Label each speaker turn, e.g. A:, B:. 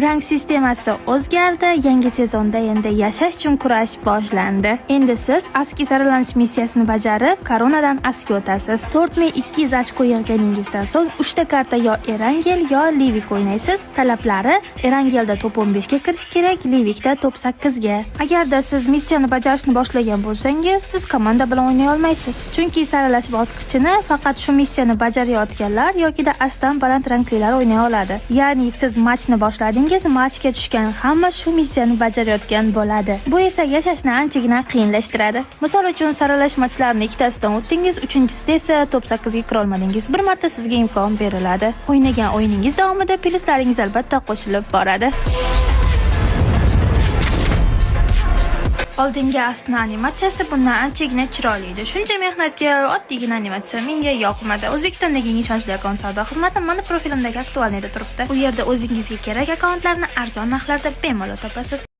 A: Rang sistemasi o'zgardi, yangi sezonda endi yashash uchun kurash boshlandi. Endi siz ASKI saralanish missiyasini bajarib, koronadan ASKI o'tasiz. 4200 ochko yig'ganingizdan so'ng 3 ta karta yo Erangel, yo Livik o'ynaysiz. Talablari: Erangelda top 15 ga kirish kerak, Livikda top 8 ga. Agarda siz missiyani bajarishni boshlagan bo'lsangiz, siz komanda bilan o'ynay olmaysiz. Chunki saralash bosqichini faqat shu missiyani bajarayotganlar yokida asdan baland ranglilar o'ynay oladi. Ya'ni siz matchni boshladingiz, matchga tushgan hamma shu missiyani bajarayotgan bo'ladi. Bu esa yashashni anchagina qiyinlashtiradi. Misol uchun, saralash matchlarini ikkitasidan o'tdingiz, uchinchisida esa top 8 ga kira olmadingiz. Bir marta sizga imkon beriladi. O'ynagan o'yiningiz davomida plyuslaringiz albatta qo'shilib boradi. Oldingi asni animatsiyasi bundan anchagina chiroyli edi. Shuncha mehnatga oddiygina animatsiya menga yoqmadi. O'zbekistondagi eng ishonchli akkaunt savdo xizmati mana profilimdagi актуальный da turibdi. U yerda o'zingizga kerak akkauntlarni arzon narxlarda bemalol topasiz.